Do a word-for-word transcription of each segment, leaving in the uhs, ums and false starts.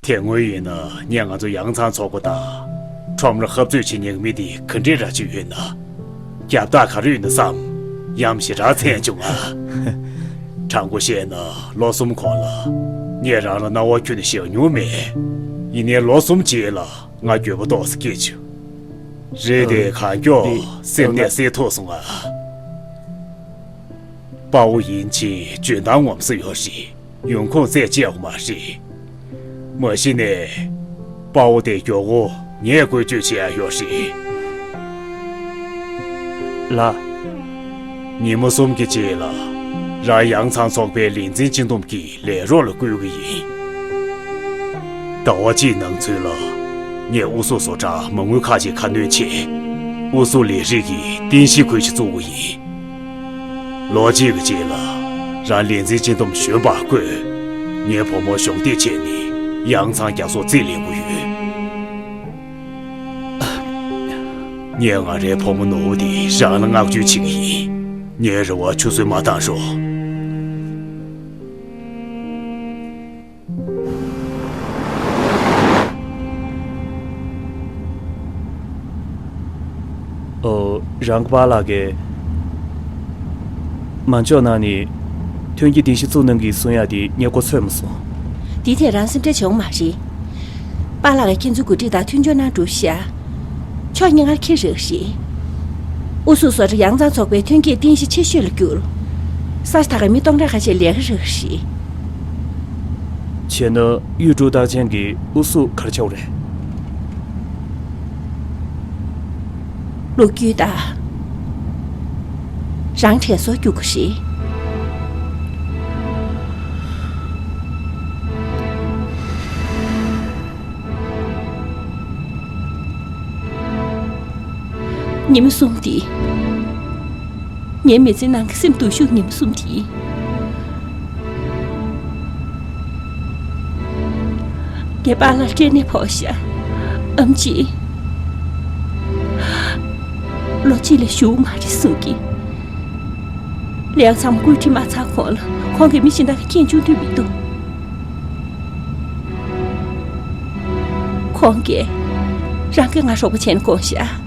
དེ་སྔོན་ཡིན་ན་ངས་ང་ཚོ་ཡང་ཚང་ཚོགས་པ་དང་ཁྲོམ་ར་འཐབ་རྩོད་བྱེད་མཁན་གྱི་མི་དེ་ག་འདྲས་ར་ཅིག་ཡོད་ན། རྒྱབ་རྟགས་ག་རེ་ཡོད་ན་བསམ། ཡ་མཚན་ཞེ་དྲག་འཚལ་བྱུང་ང་། དྲང་པོ་བཤད་ན་ལོ་གསུམ་གོང་ལ་ངས་རང་ལ་རྣ་བ་ཁྱོན་ནས་བཤད་མྱོང་མེད། ཡིན་ནའི་ལོ་གསུམ་རྗེས་ལ་ང་འགྱོད་པ་ཏོག་ཙམ་སྐྱེས་བྱུང་། རེད་དེ། གང་མགྱོགས་སེམས་ནད་སེལ་ཐུབ་སོང་ང་། དཔའ་བོ་ཡིན་ཕྱིན་འཇོན་ཐང་ངོམ་སོ་ཡོད་རེད། ཡོང་ཁུངས་རྩད་བཅད་པ་མ་རེད། མ་གཞི་ནས་དཔའ་བོ་དེ་མགྱོགས་པོ་ངས་བཀོལ་སྤྱོད་བྱེད་ཡ་ཡོད་རེད། ལགས། ཉིན་མོ་གསུམ་གྱི་རྗེས་ལ་རང་ཡང་ཚང་ཚོགས་པའི་ལས་འཛིན་སྤྱི་འདོམས་ཀྱི་ལས་རོགས་ལ་བསྐོ་གི་ཡིན། ཟླ་བ་གཅིག་ནང་ཚུན་ལ་ངས་ཨུ་སུ་བཟོ་གྲྭ་མ་དངུལ་ཁག་ཅིག་ཁ་སྣོན་བྱས། ཨུ་སུ་ལས་རིགས་ཀྱི་རྟེན་གཞི་ཁུལ་ཞིག་བཙུགས་པ་ཡིན། ལོ་གཅིག་གི་རྗེས་ལ་རང་ལས་འཛིན་སྤྱི་འདོམས་གཞོན་པར་བསྐོས། ངའི་བུ་མོ་གཞོགས་འདེགས་བྱས་ནས་ཡང་ཚང་རྒྱ་སོགས་རྩིས་ལེན་དགོས་ཡོད། ངས་ང་རའི་བུ་མོ་ནོར་བུ་དེ་རང་ལ་བསྔགས་བརྗོད་བྱེད་ཀྱི་ཡིན། ངའི་རེ་བ་ཆུད་ཟོས་མ་བཏང་རོགས། ཨོ། རང་གི་པཱ་ལགས་ཀྱིས་མ་འཇོག་གནང་ནས་ཐོན་སྐྱེད་རྟེན་གཞི་བཙུགས་གནང་གི་གསུང་ཡ་དེ་ངས་གོ་ཚོད་མ་སོང་། དེ་ཐད་རང་སེམས་ཁྲལ་བྱེད་མ་རེད། པཱ་ལགས་ཀྱིས་ཁྱེད་ཚོའི་འགོ་ཁྲིད་དང་མཐུན་སྦྱོར་གནང་གྲུབ་ཤག་ཕྱོགས་གཉིས་ཀར་ཁེ་རེ་རེད། ཨུ་སུ་བཟོ་གྲྭ་ཡང་ཚང་ཚོགས་པའི་ཐོན་སྐྱེད་རྟེན་གཞི་ཆེ་ཤོས་ལ་གྱུར། ས་ཆ་དེ་གའི་མི་སྟོང་ཕྲག་ཁ་ཤས་ལས་ཀ་རག་གི་རེད། བྱས་ན་གཡུ་འབྲུག་རྟགས་ཅན་གྱི་ཨུ་སུ་ག་རེ་ཆགས་པ་རེད། ལོ་རྒྱུས་དང་། རང་དྲན་གསོ་རྒྱུག་གི་རེད། ཉི་མ་གསུམ་དེ། ངའི་མི་ཚེ་ནང་གི་སེམས་སྡུག་ཤོས་ཉི་མ་གསུམ་དེ་ཡིན། ངའི་པཱ་ལགས་སྐྲན་ནད་ཕོག་ཤག་ཨེམ་ཆི། ལོ་གཅིག་ལས་བཞུགས་མ་རེད་གསུང་གི། ལས་ཀ་ཚང་མ་བཀོད་སྒྲིག་མ་ཚར་གོང་ལ་ཁོང་གིས་མི་གཞན་དག་གི་རྐྱེན་བྱུང་འདོད་མི་འདུག་ཁོང་གིས་རང་གིས་ང་རོགས་པ་བྱས་ནས་དགོངས་ཤག་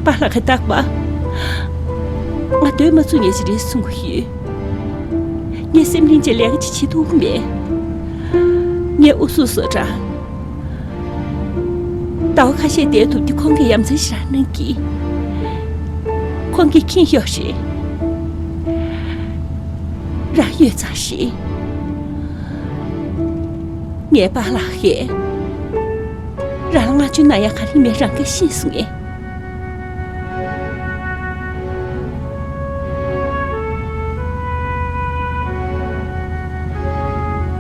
པཱ་ལགས་ཀྱིས་རྟག་པར་ང་སྡོད་མ་ཚུགས་མཁན་ཞིག་རེད་གསུང་གི་ཡོད། ངས་སེམས་གླིང་བྱས་ལས་ཀ་ཅིག་བྱེད་ཐུབ་ཀྱི་མེད། ངས་ཨུ་སུ་བཟོ་གྲྭ་ཟླ་བ་ཁ་ཤས་བསྡད་ཐུབ་དེ་ཁོང་གིས་ཡ་མཚན་ཞིག་རག་གནང་གིས། ཁོང་གིས་མཁྱེན་ཡོད་རེད། རང་ཡོད་ཙང་རེད། ངའི་པཱ་ལགས་ཀྱིས་རང་ལ་བསྔགས་བརྗོད་གནང་ཡ་ག་རེ་ཡིན་མིན་རང་གིས་ཤེས་སོང་ངས།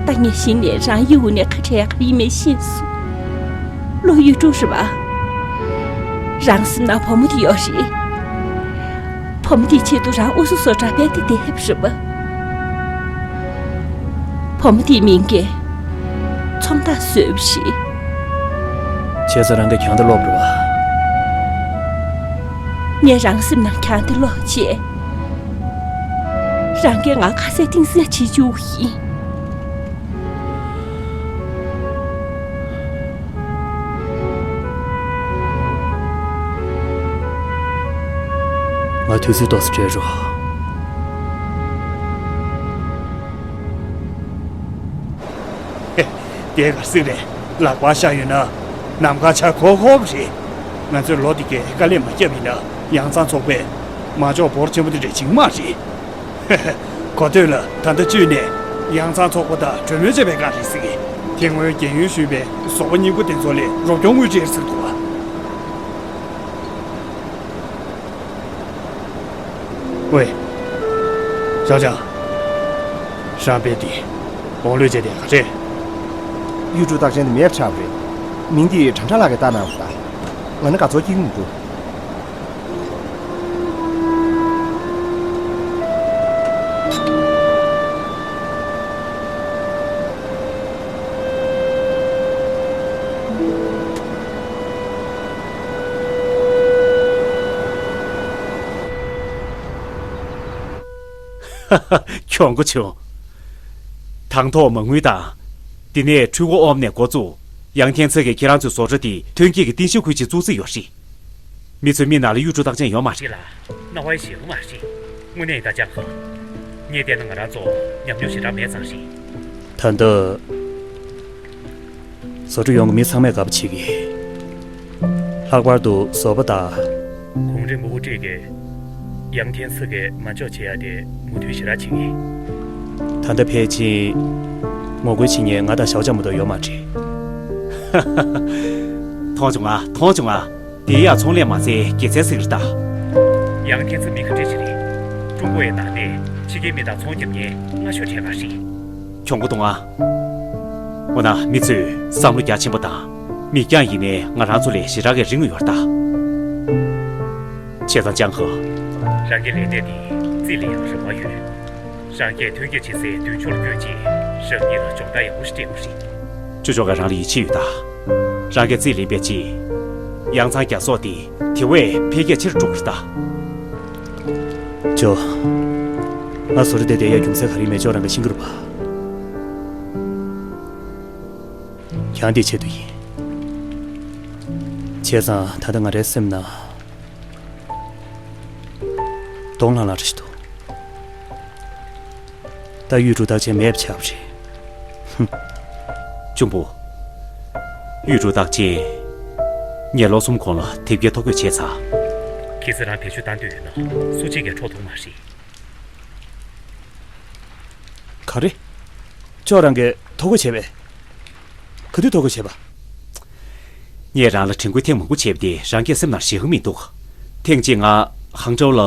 ད་ངས་གཞི་ནས་རང་ཡིད་འོང་ནས་ཁ་བྲལ་ཡ་ག་རེ་ཡིན་མིན་ཤེས་སོང་། ལོ་གཡུ་འབྲུག་རེད་པ། རང་སེམས་ནང་བུ་མོ་དེ་ཡོད་རེད། བུ་མོ་དེའི་ཆེད་དུ་རང་ཨུ་སུ་བཟོ་གྲྭ་རྦད་དེ་བསྡད་ཡོད་རེད་པ། བུ་མོ་དེའི་མིང་གིས་ཚོང་བདག་བཟོས་པ་རེད། བྱས་ཙང་རང་གིས་གྱང་དེ་སློག་དགོས་པ། ངས་རང་སེམས་ནང་གྱང་དེ་སློག་བྱས། རང་གིས་ང་ཁ་ཟས་གཏིང་ཟབ་བྱེད་བཅུག་གི་ཡིན། ང་དུས་ཚོད་ཏོག་ཙམ་སྤྲད་རོགས། དེ་ག་རེ་ཟེར་རེད། ལག་པ་བཞག་ཡོད་ན་ནམ་མཁའ་ཆག་ཁོ་ཁོ་རེད། ང་ཚོས་ལོ་འདི་གའི་དཀའ་ལས་མ་བརྒྱབ་ཡིན་ན་ཡང་ཚང་ཚོགས་པས་མ་འཇོག་འབོར་ཆེན་པོ་དེ་འདྲ་བྱེད་ཀྱི་མ་རེད། གོ་ཐོས་ལ་ད་ལྟ་བཅུད་ནས་ཡང་ཚང་ཚོགས་པ་དང་གྲོས་མོལ་བྱས་པའི་སྒང་རེད་ཟེར་གི། དེ་སྔོན་རྒན་ཡོལ་ཞུས་པའི་ཟོག་པོ་གཉིས་པོ་དེ་ཚོ་ལས་རོགས་སྐྱོར་དངུལ་སྤྲད་ཟེར་འདུག་བ། ཝེ། ཞའོ་ཅང་། རང་དཔེ་དེ་འོང་ལོས་བྱས་དེ་ག་རེད། གཡུ་འབྲུག་རྟགས་ཅན་དེ་མེད་པ་ཆགས་པ་རེད། མིང་དེ་ཁྲང་ཁྲང་ལགས་ཀྱིས་བཏགས་གནང་བ་དང་། ང་ནི་དགའ་ཚོར་སྐྱེ་གི་མི་འདུག་གྱོང་གོ་བྱུང་། དང་ཐོག་མ་དངུལ་དང་། དེ་ནས་འཕྲུལ་འཁོར་ཨོམ་ནས་འགོ་བཙུགས། ཡང་ཐེན་ཚེ་གིས་ཁྱེད་རང་ཚོའི་བཟོ་གྲྭ་དེ་ཐོན་སྐྱེད་ཀྱི་རྟེན་གཞི་ཁུལ་ཅིག་བཙུགས་རྩིས་ཡོད་རེད། མི་ཚོའི་མིག་ནང་ལ་གཡུ་འབྲུག་རྟགས་ཅན་ཡོད་མ་རེད། ལ་རྣ་བའི་ཞེ་པོ་མ་རེད། དངོས་གནས་ཡིན་ད་ཅང་ཧ། ངས་བལྟས་ན་ང་རང་ཚོ་ཉམས་མྱོང་ཞེ་དྲག་མེད་ཙང་རེད། ད་ལྟ་བཟོ་གྲྭ་ཡོངས་ཀྱི་མི་ཚང་མས་དགའ་པོ་བྱེད་ཀྱི། ལྷག་པར་དུ་བཟོ་པ་དང་། གུང་རིམ་དབུ་ཁྲིད་ཀྱིས་ཡང་ཐེན་ཚེ་གིས་མ་འཇོག་བྱེད་ཡ་དེ་མོས་མཐུན་ཞེ་དྲག་བྱེད་ཀྱི། ད་ལྟ་ཕལ་ཆེར་ངོ་རྒོལ་བྱེད་མཁན་ང་དང་ཞའོ་ཅང་མ་གཏོགས་ཡོད་མ་རེད། མཐོང་བྱུང་ང་། མཐོང་བྱུང་ང་། དེ་ཡང་ཚོང་ལས་མ་ཚད་དགེ་མཚན་ཟིག་རེད་ད། ཡང་ཐེན་ཚེ་མི་ཁ་བྲལ་ཞིག་རེད། ཀྲུང་གོ་ཡི་ནང་ནས་ཕྱི་རྒྱལ་མི་དང་ཚོང་རྒྱག་མཁན་སྔ་ཤོས་གྲས་ཁག་རེད། གྱོང་པོ་གཏོང་ཨ། འོ་ན་མི་ཚོས་བསམ་བློ་རྒྱ་ཆེན་པོ་དང་། མིག་རྒྱང་ཡིན་ནའི་ང་རང་ཚོ་ལས་ཞེ་དྲག་གི་རིང་ཡོད་ད། བྱས་ཙང་ཅང་ཧོ། རང་གི་ལས་གནས་འདི་རྩིས་ལེན་ཡག་རེ་བ་ཡོད། རང་གིས་ཐོན་སྐྱེད་བྱེད་སའི་མདུན་ཕྱོགས་ལ་བསྐྱོད་རྗེས་རང་ཉིད་ལ་སྦྱོང་བརྡར་ཡག་པོ་ཞིག་སྤྲད་དགོས་རེད། ཅོ་ཅོ་ག་རང་ལ་ཡིད་ཆེས་ཡོད་ད། རང་གིས་རྩིས་ལེན་པའི་རྗེས། ཡང་ཚང་རྒྱ་སོག་དེ་དེ་བས་འཕེལ་རྒྱས་ཆེ་རུ་འགྲོ་གི་རེད་ད། ཅོ། ང་བཟོ་གྲྭ་དེ་བསྡད་ཡག་རྒྱུ་མཚན་ག་རེ་མེད་ཅོ་རང་གིས་ཤེས་ཀྱི་རེད་པ། ཁྱང་དེའི་ཆེད་དུ་ཡིན། བྱས་ཙང་ད་ལྟ་ང་རའི་སེམས་ན། གདོང་ལྷང་ལྷང་རེ་ཞིག་འདུག་ད་གཡུ་འབྲུག་རྟགས་ཅན་མེད་པ་ཆགས་པ་རེད། ཧུམ། གཅུང་པོ། གཡུ་འབྲུག་རྟགས་ཅན། ངས་ལོ་གསུམ་གོང་ལ་དེབ་སྐྱེལ་ཐོ་འགོད་བྱས་ཚར། གལ་སྲིད་རང་བེད་སྤྱོད་བཏང་འདོད་ཡོད་ན་སུ་གཅིག་གིས་འཕྲོག་ཐུབ་མ་རེད། ག་རེ། ཅོ་རང་གིས་ཐོ་འགོད་བྱས་པས། ག་དུས་ཐོ་འགོད་བྱས་པ། ངས་རང་ལ་དྲན་སྐུལ་ཐེངས་མང་པོ་བྱས་པ་དེ་རང་གིས་སེམས་ནང་བཞེས་ཀྱི་མི་འདུག་ཐེངས་གཅིག་ང་ཧང་ཀྲོའུ་ལ་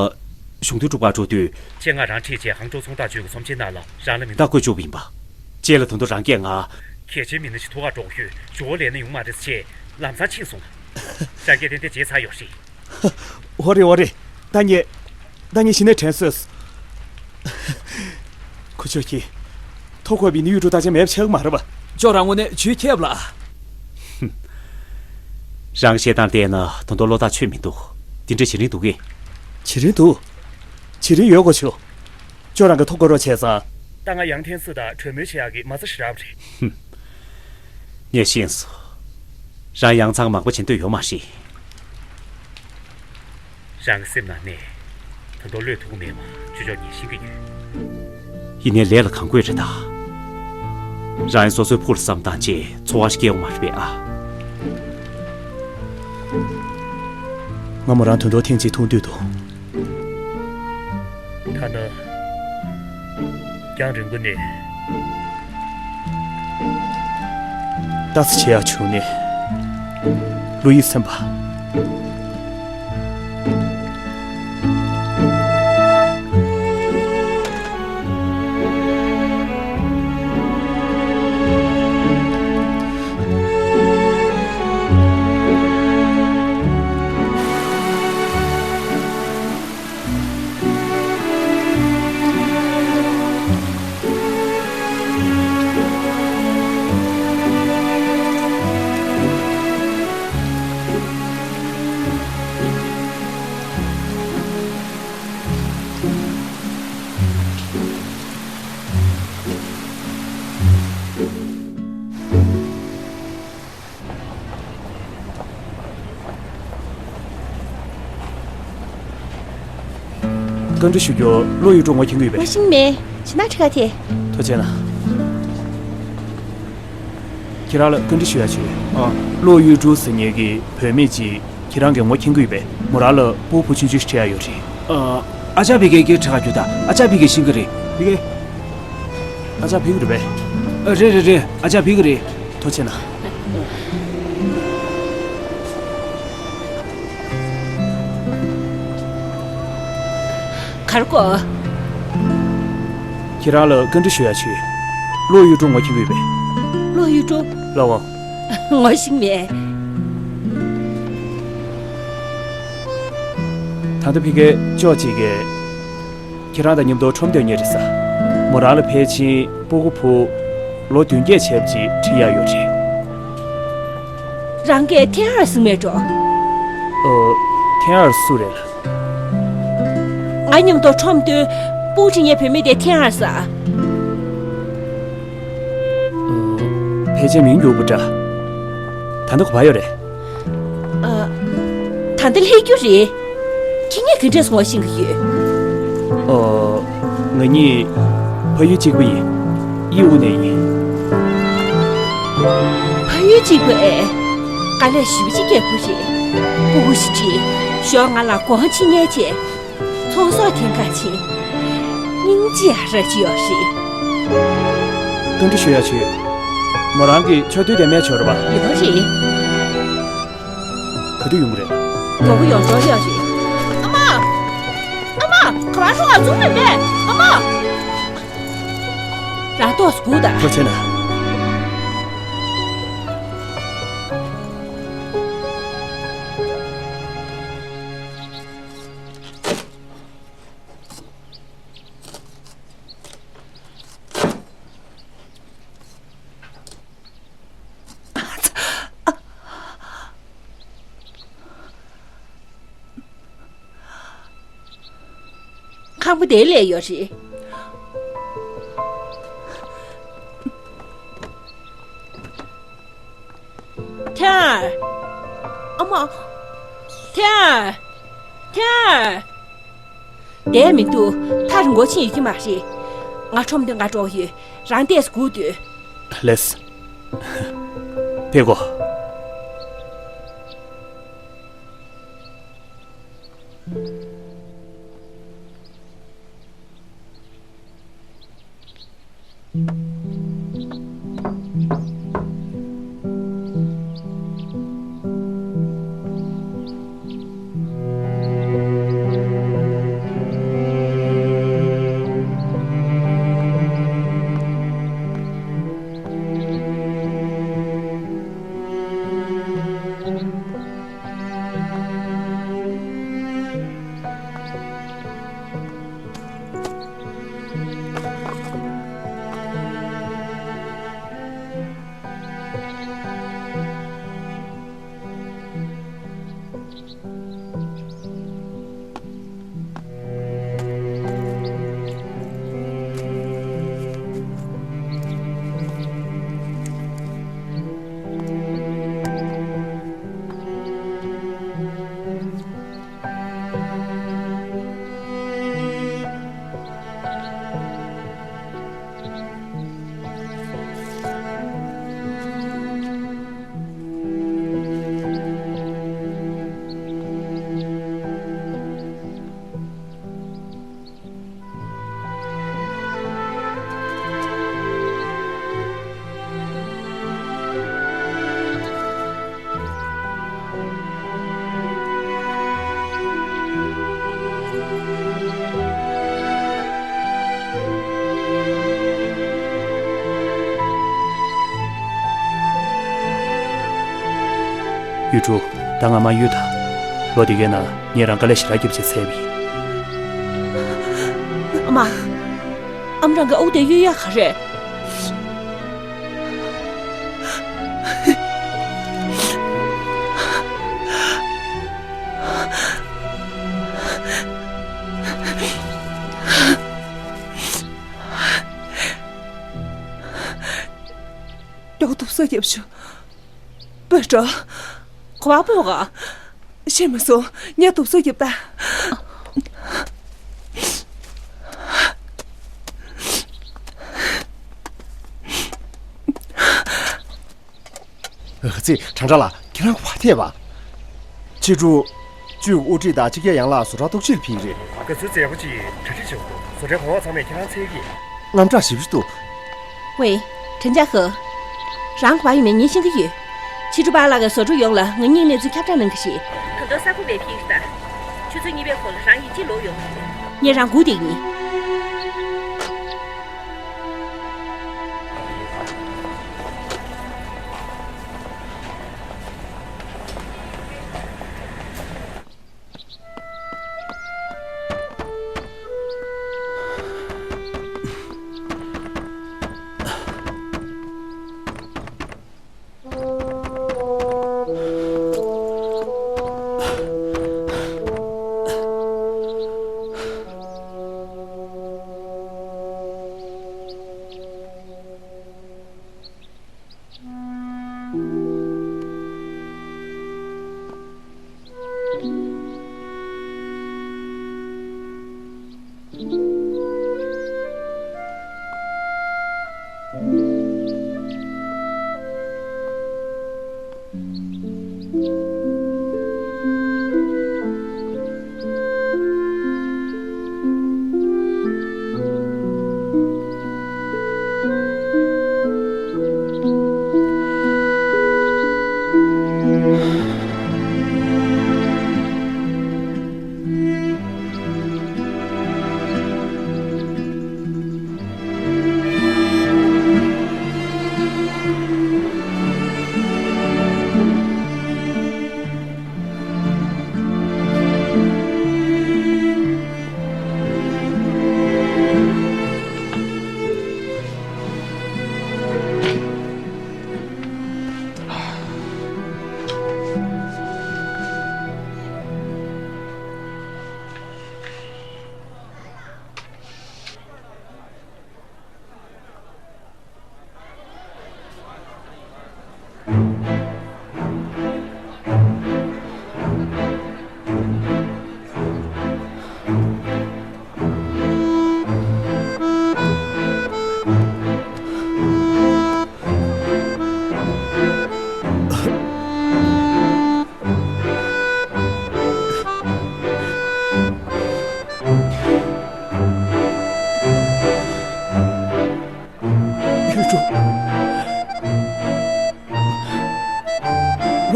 གཞུང་དོན་སྒྲུབ་གར་འགྲོ་དུས། ཁྱེད་ང་རང་ཁྲིད་བྱས་ཧང་ཀྲོའུ་ཚོང་རྟགས་ཅུས་ཀྱི་ཚོམས་ཆེན་ནང་ལ་རང་ལ་མིང་རྟགས་བཀོད་བཅུག་པ་ཡིན་པ། རྗེས་ལ་ད་དུང་རང་གིས་ང་། གལ་ཆེའི་མི་སྣ་ཞིག་ཐུག་གར་འགྲོ་དགོས་ཤོད། ཇོ་བོ་ལས་ན་ཡོང་མ་རེད་ཟེར་བྱས་ལམ་སང་ཕྱིན་སོང་། རང་གིས་ཏན་ཏན་བརྗེད་ཚར་ཡོད་རེད། འོ་རེད་འོ་རེད། ད་ངས། ད་ངས་གཞི་ནས་དྲན་གསོས། ཁུ་ཆོ་ཁྱི། ཐོ་འགོད་པའི་ནི་གཡུ་འབྲུག་རྟགས་ཅན་མེད་པ་ཆགས་ཀྱི་མ་རེད་པ། ཅོ་རང་དངོས་གནས་ཇུས་ཁྱབ་ལ། རང་བཤད་སྟངས་བལྟས་ན་ད་དུང་བློ་ཐག་ཆོད་མི་འདུག་དེ་འདྲ་བྱེད་རིན་འདུག་གས། བྱེད་རིན་འདུག་བྱེད་རིན་ཡོད་དགོས་ཆོག་ཅོ་རང་གིས་ཐོ་འགོད་རོགས་བྱས་ཙང་། ད་ང་ཡང་ཐེན་སི་དང་གྲོས་མོལ་བྱེད་ཡག་གི་མ་རྩ་ཞིག་རག་པ་རེད། ངས་ཤེས་སོང་། རང་ཡང་ཚང་མང་པོ་བྱེད་འདོད་ཡོད་མ་རེད། རང་གི་སེམས་ནང་ནས་ད་དུང་བློས་ཐུབ་ཀྱི་མེད་པ་ཅོ་ཅོ་ངས་ཤེས་ཀྱི་ཡོད། ཡིན་ནའི་ལས་ལ་གང་དགོས་རེད་ད། རང་ཡང་སོ་སོའི་ཕུགས་ལ་བསམ་བཏང་བྱས་འཚོ་བ་སྐྱེལ་ཡོང་མ་རེད་པས་ཨ། ང་མོ་རང་དོན་དུ་ཐེངས་གཅིག་མཐོང་འདོད་འདུག་ཐ་ན། རྒྱང་རིང་པོ་ནས། ལྟ་ཚེ་བྱེད་ཡག་བྱུང་ནས། བློ་ཡིད་ཚིམ་པ། བཀའ་འདྲི་ཞུ་རྒྱུ། བློ་ཡུལ་གྲུ་ངོ་མཁྱེན་གྱི་ཡོད་པས། ངོ་ཤེས་མེད། ཇི་ན་ཁྲི་ཁ་ཐེ། ཐུགས་རྗེ་གནང་། ཁྱེད་རང་ལ་བཀའ་འདྲི་ཞུ་ཡ་བྱོས། ཨ། བློ་ཡུལ་གྲུ་ཟེར་མཁན་གྱི་བུད་མེད་ཅིག་ཁྱེད་རང་གིས་ངོ་མཁྱེན་གྱི་ཡོད་པས། མོ་རང་ལ་སྤུ་གུ་ཆུང་ཆུང་ཞིག་འཕྲད་ཡ་ཡོད་རེད། ཨ། ཨ་ཅག་ཕི་ཀའི་སྐད་ཆ་ག་རྒྱུ་ད། ཨ་ཅག་ཕི་ཀའི་ཤིང་གི་རེད། ཕི་ཀའི། ཨ་ཅག་ཕི་ཀི་རེད་པས། ཨ། རེད་རེད་རེད། ཨ་ཅག་ཕི་ཀི་རེད། ཐུགས་རྗེ་གནང་། གར་གོ། ཁྱེད་རང་ལ་བཀའ་འདྲི་ཞུ་ཡ་བྱོས། བློ་ཡུལ་གྲུ་ངོ་མཁྱེན་གྱི་ཡོད་པས། བློ་ཡུལ་གྲུ། ལགས་འོང་། ངོ་ཤེས་མེད། ད་ལྟ་ཕི་ཀའི་ཅོ་གཅིག་གིས། ཁྱེད་རང་དང་མཉམ་དུ་ཁྲོམ་སྡོད་མཁན་རེད་ས། མོ་རང་ལ་ཕལ་ཆེར་སྤུ་གུ་བུ། ལོ་བདུན་བརྒྱད་བྱས་པ་ཅིག་འཁྲིད་ཡ་ཡོད་རེད། རང་གིས་ཐེན་ཨར་གཟིགས་མེད་འགྲོ། ཨོ། ཐེན་ཨར་སུ་རེད་ལ། ང་མཉམ་དུ་ཁྲོམ་སྡོད། སྤུན་ཁྲིད་མཁན་བུད་མེད་དེ་ཐེན་ཨར་ས། ཨ། ཕལ་ཆེར་མིང་འགྱུར་བུ་འདྲ། ད་ལྟ་ག་པར་ཡོད་རེད། ཨ། ད་ལྟ་སླེབས་རྒྱུ་རེད། ཁྱེད་གཉིས་ག་འདྲས་སོང་བ་ཤེས་ཀྱི་ཡོད། ཨོ། ང་གཉིས་ཕ་ཡུལ་གཅིག་པ་ཡིན། དབྱི་ཝུ་ནས་ཡིན། ཕ་ཡུལ་གཅིག་པ་ཨེ། དཀའ་ལས་ཞེ་པོ་ཅིག་རྒྱག་དགོས་རེད། སྤུ་གུ་ཞིག་ཁྲིད། ཞོགས་སྔ་ལ་སྒོ་ཁང་ཕྱི་ཉལ་བྱས། ཚོང་ཟོག་འཐེན་ག་ཕྱིན། སྙིང་རྗེ་ར་ཅིག་ཡོད་རེད། བཀའ་འདྲི་ཞུ་ཡ་བྱོས། མོ་རང་གི་ཕྱག་དུས་དེ་མེད་ཆོག་རེད་པ། ཡོད་རེད། ག་དུས་ཡོང་གི་རེད། མགྱོགས་པོ་ཡོང་ཆོག་ཡོད་རེད། ཨ་མ། ཨ་མ། ག་པར་འགྲོ་ག་འཛུམ་མེད་པས། ཨ་མ། རང་ཏོག་ཙམ་སྒུག་དང་། ཐུགས་རྗེ་གནང་། ཁང་པ་དེའི་ལས་ཡོད་རེད། ཐེ་ཨར། ཨ་མ། ཐེ་ཨར། ཐེ་ཨར། བསྡད་མི་འདུག་ཐག་རིང་པོ་ཕྱིན་ཡོད་ཀྱི་མ་རེད། ང་ཁྲོམ་སྟོན་ག་འགྲོ་ཡོད། རང་བསྡད་སྒུག་སྡོད། ལེས། ཕེབས་གོ། ཡུས་ཀྲུའུ། ད་ང་མ་ཡུལ་དང་། ལོ་འདི་གའི་ནང་ངས་རང་དཀའ་ལས་ཞེ་དྲག་བརྒྱབ་བྱས་བསད་པ་ཡིན། ཨ་མ། ཨ་མ་རང་གི་དབུགས་དེ་གཡོལ་ཡག་ག་རེད། མགྱོགས་དུབ་སོ་རྒྱབ་ཤོག་སྤོས་འགྲོ། ག་པར་སྤོ་ག་ཤེས་མ་སོང་། ངས་དུབ་སོ་རྒྱབ་ད། ཨ་ཙི། དྲང་དྲང་ལ་ཁྱེད་རང་ག་པར་ཐད་པ། ཕྱི་དྲོ། ཅུས་དབུ་ཁྲིད་དང་སྤྱི་ཁྱབ་ཡང་ལགས་བཟོ་གྲྭ་གཏོགས་ཆེད་ཕེབས་ཀྱི་རེད། དགའ་བསུ་མཛད་སྒོ་ཅིག་གྲ་སྒྲིག་བྱེད་དགོས། བཟོ་གྲྭའི་གོང་འོག་ཚང་མས་ཁྱེད་རང་འཚོལ་གྱི་ཡིན། རྔམ་སྐྲག་ཞེ་པོ་ཅིག་འདུག་ཝེ། ཁྲེན་ཅཱ་ཧེ། རང་ག་པར་ཡོད་མེད་ངས་ཤེས་ཀྱི་ཡོད། ཕྱི་དྲོ་པཱ་ལགས་ཀྱིས་བཟོ་གྲྭ་ཡོངས་ལ་ང་གཉིས་གནས་ཚུལ་ཁྱབ་བསྒྲགས་གནང་གི་རེད། ད་དུང་གསར་འགོད་པས་ཕེབས་ཀྱི་རེད་ད། ཆུ་ཚོད་གཉིས་པའི་གོང་ལ་རང་ཡིད་ཆེས་ལོག་ཡོང་གི་རེད། ངས་རང་སྒུག་བསྡད་ཀྱི་ཡིན།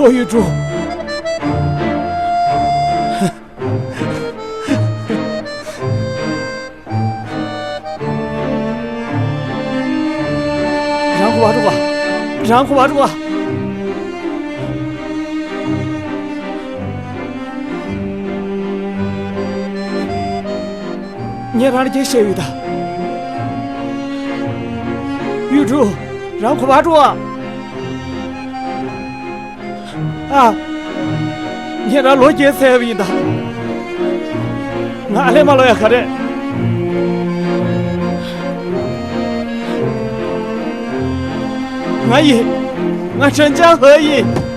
ཨོ་ཡུལ་གྲུ། རང་གོ་བ་འགྲོ་བ། རང་གོ་བ་འགྲོ་བ། ངས་རང་ལ་སྐད་བཤད་ཡོད་ད། ཡུལ་གྲུ། རང་གོ་བ་འགྲོ་བ། ཨ། ངས་རང་ལོ་བརྒྱད་ཚད་ཡོད་ཡིན་ད། ང་ཨ་ལས་མ་ལོ་ཡ་ག་རེད། ང་ཡིན། ང་ཁྲེན་ཅང་ཧེ་ཡིན།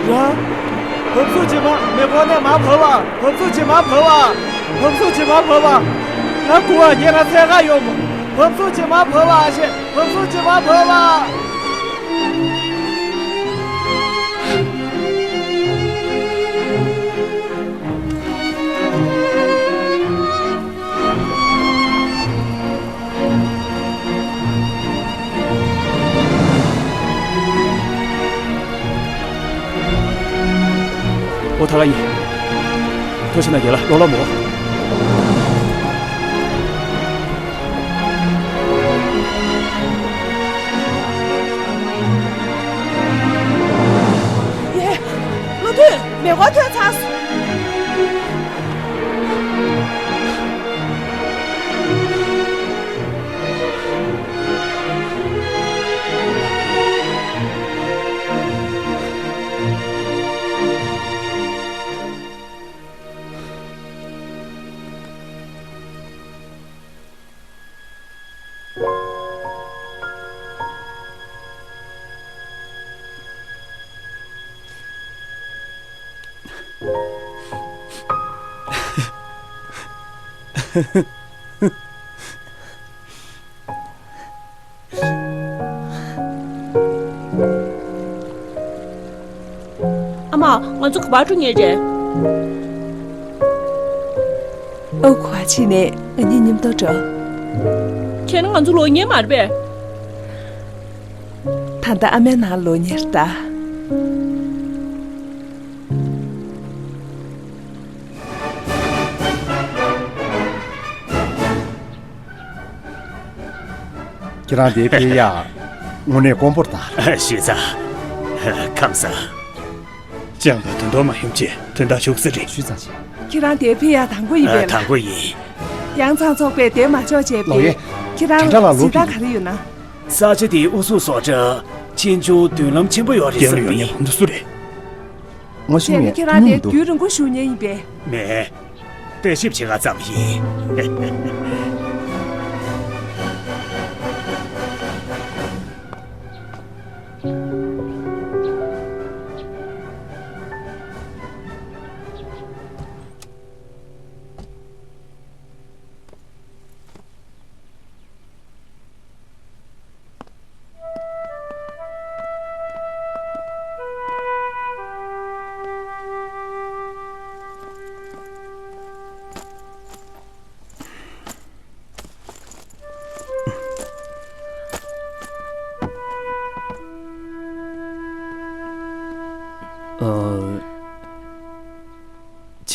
ར། བབས་ཚུགས་ཇི་མ་མེ་འཁོར་ནས་མར་བབས་པ། བབས་ཚུགས་ཇི་མ་བབས་པ། བབས་ཚུགས་ཇི་མ་བབས་པ། ང་སྒུག་པ་ཉེ་ར་ཚད་ག་ཡོད་མོ། བབས་ཚུགས་ཇི་མ་བབས་པ་ཨ་ཤེ། བབས་ཚུགས་ཇི་མ་བབས་པ། ཨོ་ཐ་ག་ཡིན། ཐོ་ཤི་ན་རྒྱལ་ལ་ལོ་ལོ་མོ། ཡེ། བློ་མཐུན་མེ་འཁོར་ཐོན་ཚར་སོང་། ཨ་མ། ང་ཚོ་ག་པར་འགྲོ་མཁན་རེད། ཨོ། ག་པར་ཕྱིན་ནས་ང་གཉིས་མཉམ་དུ་འགྲོ། ཁྱེད་ནི་ང་ཚོ་ལོག་མཁན་མ་རེད་པས། ད་ལྟ་ཨ་མའི་ནང་ལོག་མཁན་རེད་ད། ཁྱེད་རང་འདིར་ཕེབས་ཡག་དངོས་གནས་དཀོན་པོ་རེད་ད། ཞུས་ཙང་། ཁམས་བཟང་། ལྕང་པ་དོན་དོ་མ་ཡོང་ཅེས་དོན་དག་ཞུགས་ས་རེད། ཞུས་ཙང་ཅི། ཁྱེད་རང་འདིར་ཕེབས་ཡག་དང་པོ་ཡིན་པས་ལགས། དང་པོ་ཡིན། ཡང་ཚང་ཚོགས་པས་འདིར་མ་འཇོག་བྱས་པས། ལོ་ཡེ། ཁྱེད་རང་དྲན་དྲ་ལ་ལོ་གཟིགས་སྟངས་ག་རེ་ཡོད་ན། ས་ཆ་དེའི་ཨུ་ཚུགས་བཟོ་གྲྭ་ཆེ་ཆུང་མདུན་ལམ་ཆེན་པོ་ཡོད་རེད་བསམ་གྱི་ཡོད་ཡིན། ཁོང་ཚོ་སུ་རེད། ང་ཞུ་དེ་ནི་ངས་ཁྱེད་རང་ཐུགས་དེ་མི་འདུག་རྒྱུན་རིང་པོ་བཞུགས་མཁན་ཡིན་པས། མེད། དཔྱད་ཞིབ་བྱེད་ག་ཙམ་ཡིན། ཨ།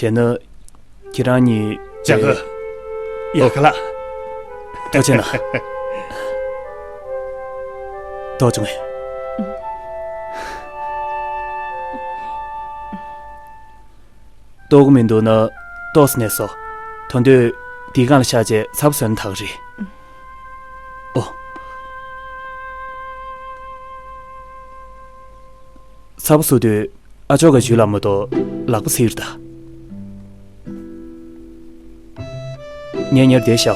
བྱས་ན། ཁྱེད་རང་གཉིས། ལྕང་ཁ། ཡ་ཁ་ལགས། ཐུགས་རྗེ་གནང་། ཏོག་ཙམ། ལྟོགས་ཀྱི་མི་འདུག་ན་ཏོག་ཙམ་ནས་སོ། དོན་དུ་འདི་སྒང་ལ་བཞག་བྱས་ཚབ་བཟོས་ན་ད་ག་རེད། ཨོ། ཚ་པོ་བཟོ་དུས་ཨ་ཅོག་ག་འཇུས་ལ་མ་གཏོགས་ལག་པ་འཚིར་ད། ངས་ཉེར་བསྡད་ཤག་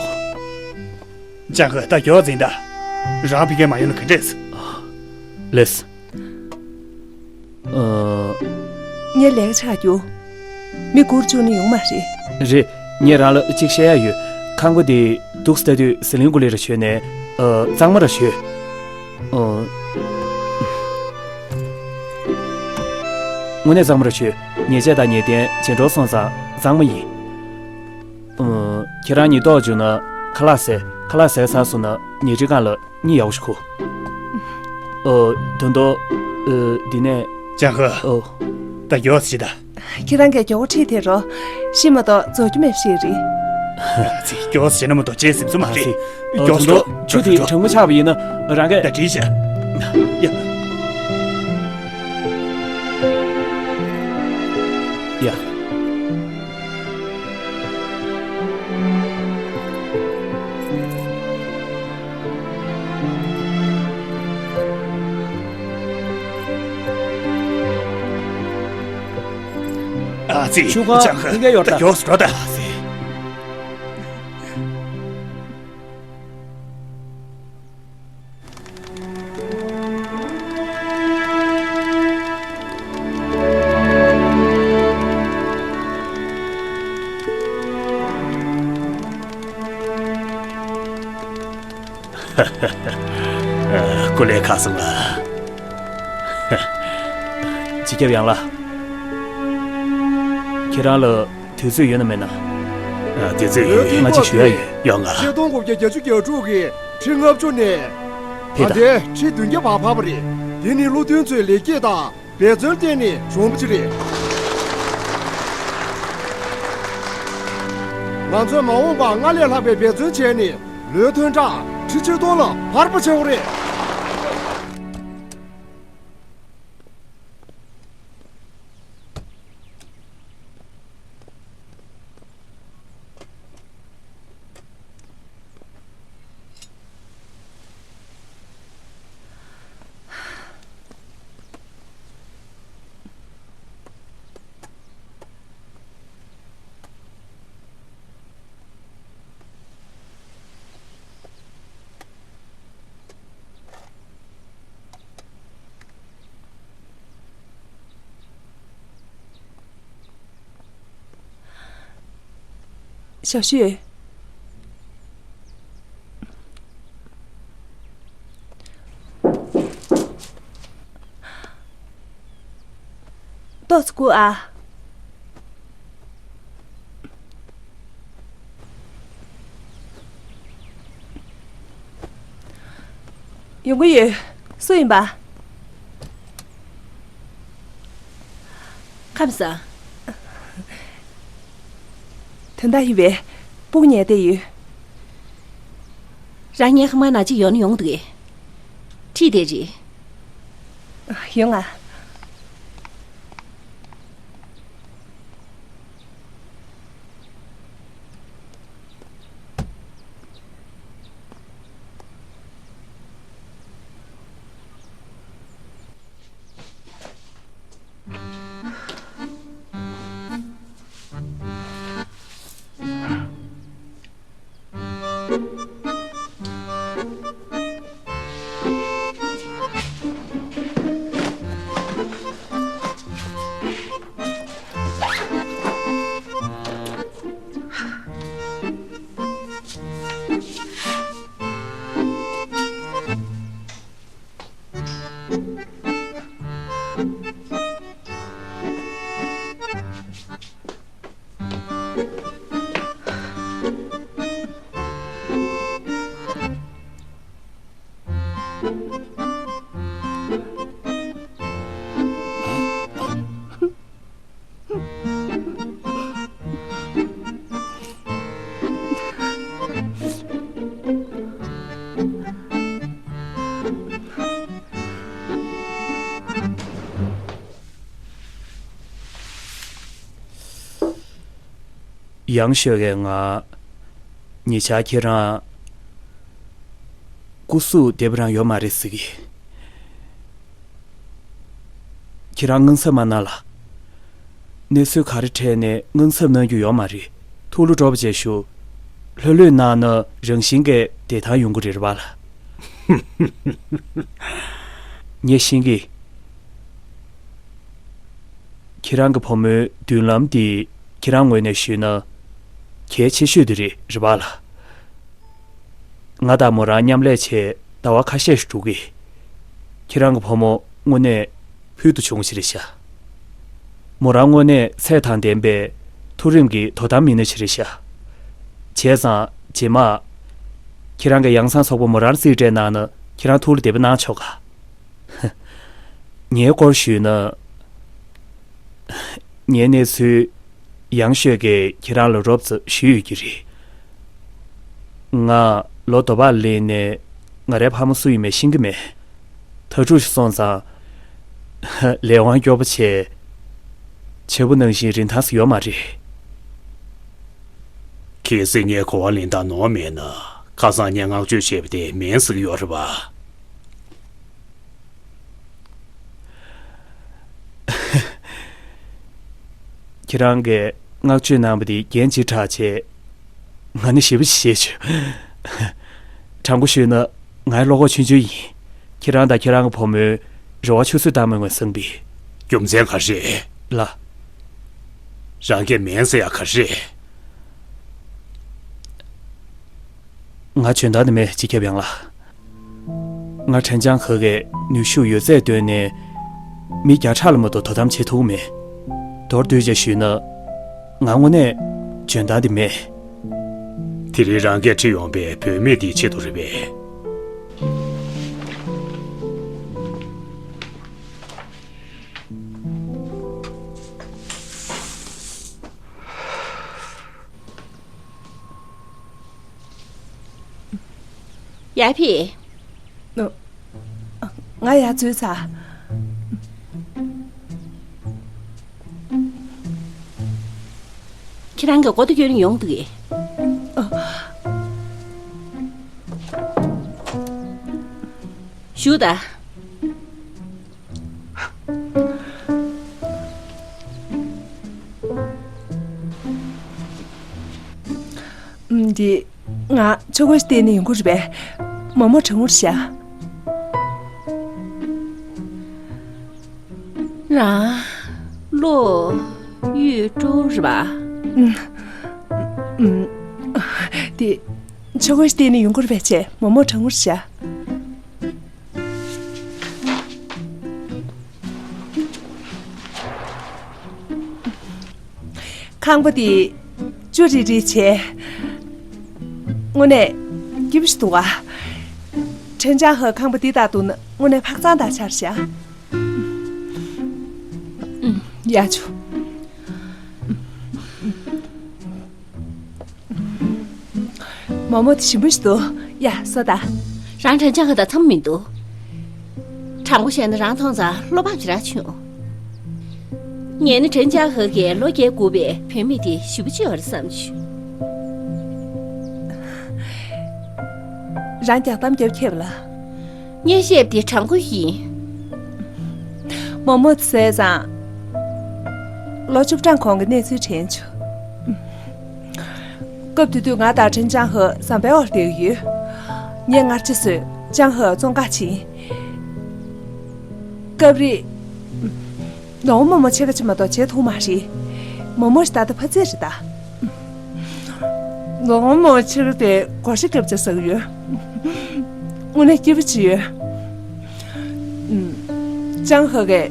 ཅང་ཧ་ད་མགྱོགས་འཛིན་ད། རང་ཕ་གིར་མ་ཡོང་ན་ག་འདྲས། ལེས། ཨ། ངས་ལས་ཀ་ཆག་རྒྱུ། མི་སྒུག་བཅུག་ན་ཡོང་མ་རེད། རེད། ངས་རང་ལ་གཅིག་བཤད་ཡ་ཡོད། ཁང་པ་འདི་འདུག་སེ་ལྟ་དུས་ཟི་ལིང་གོ་ལི་ར་བྱོས་ནས། ཨ། གཙང་མ་ར་བྱོས། ཨ། དངོས་གནས་གཙང་མ་ར་བྱོས། ཉེས་ཆད་དང་ཉེས་རྡུང་བྱེད་འགྲོ་སོང་ཙང་གཙང་མ་ཡིན། ཨ། ཁྱེད་རང་གཉིས་ལྟོགས་བཅུག་ན་ཁ་ལག་ཟས། ཁ་ལག་ཟས་ཚར་སོང་ན་ཉལ་ཁྲིའི་སྒང་ལ་གཉིད་ཡག་པོ་ཞིག་ཁུག་ཨོ། དོན་དུ། ཨོ། འདི་ནས། ཅང་ཧ། ཨོ། ད་མགྱོགས་སེ་བྱེད་ད། ཁྱེད་རང་གིས་མགྱོགས་པོ་ཁྲིད་དེ་རོ། ཤི་མ་གཏོགས་རྫོགས་རྒྱུ་མེད་པ་ཞིག་རེད། ཨ་ཙི། མགྱོགས་སེ་བྱེད་ན་མ་གཏོགས་བྱེད་སེམས་ཚོར་མ་རེད། ཨ་ཙི། ཨོ། མགྱོགས་དོན་དུ་སེ་ཆུ་དེ་འགྲོ། གྲང་མོ་ཆགས་པ་ཡིན་ན་རང་གིས། ད་བྲིས་ཤག་ཡ། ཡ། ཨ་ཙི། ཆུ་ཁང་ཅང་ཧ། ལྷིང་ག་ཡོད་ད། ད་མགྱོགས་སེ་འགྲོ་ད། ཨ་ཙི། སྐུ་ལས་ཁག་སོང་ལ། སྤྱི་ཁྱབ་ཡང་ལགས། ཁྱེད་རང་ལ་དུས་ཚོད་ཡོད་ན་མེད་ན། ཨ། དུས་ཚོད་ཡོད། ང་གཅིག་ཞུ་ཡ་ཡོད། ཡོང་ང་། ཆིག་སྟོང་དགུ་བརྒྱ་བརྒྱད་ཅུ་གྱ་དྲུག་གི་ཁྲི་ལྔ་བཅུ་ནས། ཕེབས་ད། ད་ལྟའི་ཁྲི་བདུན་བརྒྱ་བར་འཕར་བ་རེད། དེ་ནི་བློ་མཐུན་ཚོའི་ལེགས་སྐྱེས་དང་འབད་བརྩོན་བརྟེན་ནས་བྱུང་བ་ཅིག་རེད། ང་ཚོས་མ་འོངས་པར་སྔར་ལས་ལྷག་པའི་འབད་བརྩོན་བྱས་ནས། ལོའི་ཐོན་ཁྲངས་ཁྲི་ཆིག་སྟོང་ལ་འཕར་པ་བྱེད་དགོས་རེད། ཞའོ་ཤུས། ཏོག་ཙམ་སྒུག་ཨ། ཡོང་གི་ཡོད། སུ་ཡིན་པ། ཁམས་བཟང་། དོན་དག་ཡིན་པས། སྤུ་གུ་ཉལ་བསྡད་ཡོད། རང་ཉལ་ཁང་མ་ན་གཅིག་ཡོང་ན་ཡོང་འདུག་གས། ཁྲིད་བསྡད་རེད། ཡོང་ང་། ཡང་ཞོགས་ཀས་ང་། ཉེ་ཆར་ཁྱེད་རང་། སྐུ་གཟུགས་བདེ་པོ་རང་ཡོད་མ་རེད་ཟེར་གི། ཁྱེད་རང་དངངས་འཚབ་མ་གནང་ལ། གནས་ཚུལ་ག་རེ་འཕྲད་ནས་དངངས་འཚབ་གནང་རྒྱུ་ཡོད་མ་རེད། ཐུགས་བློ་བཀྲོལ་བ་བྱས་ཞུ། ལྷོད་ལྷོད་གནང་ན་རང་བཞིན་གྱིས་བདེ་ཐང་ཡོང་གི་རེད་པ་ལགས། ངས་ཤེས་ཀྱི། ཁྱེད་རང་གི་བུ་མོའི་མདུན་ལམ་འདི་ཁྱེད་རང་ངོས་ནས་ཞུས་ན་གལ་ཆེ་ཤོས་དེ་རེད། རེད་པ་ལགས། ང་དང་མོ་རང་མཉམ་ལས་བྱས་ཟླ་བ་ཁ་ཤས་ཤིག་འགྲོ་གི། ཁྱེད་རང་གི་བུ་མོ་དངོས་གནས་ཕུལ་དུ་བྱུང་བ་ཞིག་རེད་ཤག། མོ་རང་དངོས་གནས་ཚད་དང་ལྡན་པའི་མཐོ་རིམ་གྱི་དོ་དམ་མི་སྣ་ཞིག་རེད་ཤག། བྱས་ཙང་རྗེས་མ་ཁྱེད་རང་གི་ཡང་སང་ཚོགས་པ་མོ་རང་རྩིས་སྤྲད་གནང་ན་ཁྱེད་རང་ཐུགས་ལ་དད་པ་གནང་ཆོག་ག། ངའི་སྐོར་ཞུས་ན། ངའི་གནས་ཚུལ་ཡང་ཤོས་ཀྱིས་ཁྱེད་རང་ལ་རོབ་ཙམ་ཞུས་ཡོད་ཀྱི་རེད། ང་ལོ་དོ་པར་སླེབས་ནས་ང་རའི་ཕ་མ་སུ་ཡིན་མིན་ཤེས་ཀྱི་མེད། དྭ་ཕྲུག་ཞིག་སོང་ཙང་ལས་དབང་སྐྱོ་པོ་བྱས། བྱ་བུ་ནང་བཞིན་རིན་ཐང་ཟིག་ཡོད་མ་རེད། གལ་སྲིད་ངས་གོ་བ་ལེན་སྟངས་ནོར་མེད་ན། ཁ་སང་ངས་བསྔགས་བརྗོད་བྱས་པ་དེ་མིན་ཟིག་ཡོད་རེད་པ། ཁྱེད་རང་གིས་བསྔགས་བརྗོད་གནང་བ་དེ་རྒྱན་གཅིག་གྲགས་བྱས། ང་ནི་ཞེ་པོ་ཞིག་བྱས་བྱུང་། དྲང་པོ་ཞུས་ན་ངའི་བློ་ཁོག་ཆུང་ཆུང་ཡིན། ཁྱེད་རང་དང་ཁྱེད་རང་གི་བུ་མོའི་རེ་བ་ཆུད་ཟོས་བཏང་མི་དགོས་བསམ་པའི། རྒྱུ་མཚན་ག་རེ་རེད། ལགས། རང་གིས་མིན་ཟེར་ཡ་ག་རེ་རེད། ང་འཇོན་ཐང་དེ་མེད། སྤྱི་ཁྱབ་ཡང་ལགས། ང་ཁྲེན་ཅང་ཧེ་གིས་ནུས་ཤུགས་ཡོད་ཚད་བཏོན་ནས་མི་བརྒྱ་ཕྲག་ལ་མ་གཏོགས་དོ་དམ་བྱེད་ཐུབ་མེད། མདོར་བསྡུས་བྱས་ཞུས་ན། ང་དངོས་གནས་འཇོན་ཐང་དེ་མེད། དེ་རིང་རང་གིས་ཁྲིད་ཡོང་པའི་བུད་མེད་དེའི་ཆེད་དུ་རེད་པས། ཡར་ཕེབས། ང་ཡར་འཛུལ་ཚར། ཁྱེད་རང་གི་སྒོ་དེ་གྱོན་ཡོང་འདུག་གས། བཞུགས་དང་། འདི་ང་ཆོ་ག་ཞིག་བལྟས་ནས་ཡོང་གི་རེད་པས། མོག་མོག་གྲང་མོ་རེད་ཤག། རང་བློ་ཡུལ་སྤྲོ་རེད་པ། འདི་ཆོ་ག་ཞིག་བལྟས་ནས་ཡོང་གི་རེད་པས། བྱས་མོག་མོག་གྲང་མོ་རེད་ཤག། ཁང་པ་འདི་ཅོ་རི་རི་བྱས། དངོས་གནས་སྐྱིད་པོ་ཞིག་འདུག་ག། ཁྲེན་ཅང་ཧེ་ཁང་པ་འདི་ལྟར་འདུག་ན་དངོས་གནས་འཕག་འཚང་དང་ཆར་ཤག། ཡ་ཆུ། མོག་མོག་དེ་ཞིམ་པོ་ཞིག་འདུག། ཡ་ཟོ་ད། རང་ཁྲེན་ཅང་ཧེ་དང་འཚམ་མི་འདུག། དྲང་པོ་བཤད་ན་རང་མཐོང་ཙང་བློ་ཕམ་ཞེ་དྲག་བྱུང་། ངས་ནི་ཁྲེན་ཅང་ཧེ་གིས་ལོ་བརྒྱད་སྒུག་པའི་བུད་མེད་དེ་ཞེ་པོ་ཅིག་ཡོད་རེད་བསམ་བྱུང་། རང་རྒྱག་གཏམ་རྒྱབ་ཁྱེད་པ་ལ། ངས་བཤད་པ་དེ་དྲང་པོ་ཡིན། མོག་མོག་དེ་ཟས་ཙང་། ལོ་བཅུ་གྲངས་གོང་གི་གནས་ཚུལ་དྲན་བྱུང་། སྐབས་དེ་དུས་ང་དང་ཁྲེན་ཅང་ཧེ་ཟམ་པའི་འོག་བསྡད་ཡོད། ངས་ངར་ལྕེ་བཟོས། ཅང་ཧེ་བཙོན་ཁང་ཕྱིན། སྐབས་རེ། ལོ་མོག་མོག་ཕྱེད་ཀ་ཅིག་མ་གཏོགས་བྱེད་ཐུབ་མ་རེད། མོག་མོག་ཞིག་ད་ལྟ་ཕ་ཚད་རེད་ད། ལོ་མོག་མོག་ཕྱེད་ཀ་དེ་སྒོར་ཞིག་སྐབས་ཅིག་ཟ་གི་ཡོད། དངོས་གནས་སྐྱིད་པོ་ཅིག་ཡོད། ཅང་ཧེ་གིས་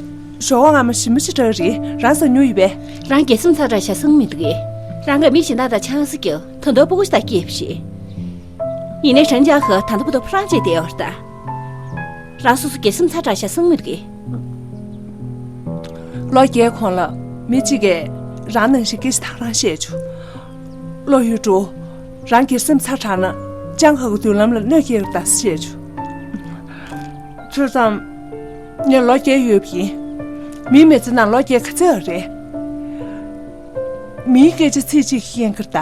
ཞོགས་པ་སྔ་མོ་ཞིམ་པོ་ཅིག་སྤྲད་རེད། རང་ཟ་མྱོང་ཡོད་པས། རང་སྒེར་སེམས་ཚ་དྲགས་ཤག་བསམ་མི་འདུག་གས། རང་གིས་མི་གཞན་དག་དང་ཆང་ས་རྒྱག། ད་དུང་སྤུ་གུ་ཞིག་དང་སྐྱེས་པ་རེད། ཡིན་ནའི་ཁྲེན་ཅང་ཧེ་ད་ལྟ་བར་དུ་ཕོ་བྲང་བཅས་བསྡད་ཡོད་རེད་ད། རང་སོ་སོ་སྒེར་སེམས་ཚ་དྲགས་ཤག་བསམ་མི་འདུག་གས། ལོ་བརྒྱད་གོང་ལ་མི་གཅིག་གིས་རང་ནང་བཞིན་སྐད་ཆ་ཐག་རང་བཤད་བྱུང་། བློ་ཡུལ་འགྲོ། རང་སྒེར་སེམས་ཚ་དྲགས་ན་ཅང་ཧེ་གི་མདུན་ལམ་ལ་གནོད་སྐྱེལ་གི་རེད་ད་ཟེར་བཤད་བྱུང་། ཐོས་བསམ། ངས་ལོ་བརྒྱད་ཡོད་པ་ཡིན། མིའི་མི་ཚེ་ནང་ལོ་བརྒྱད་ག་ཚོད་རེད། མིའི་སྐད་ཆ་ཚིག་གཅིག་ཤེས་ཀྱི་རེད་ད།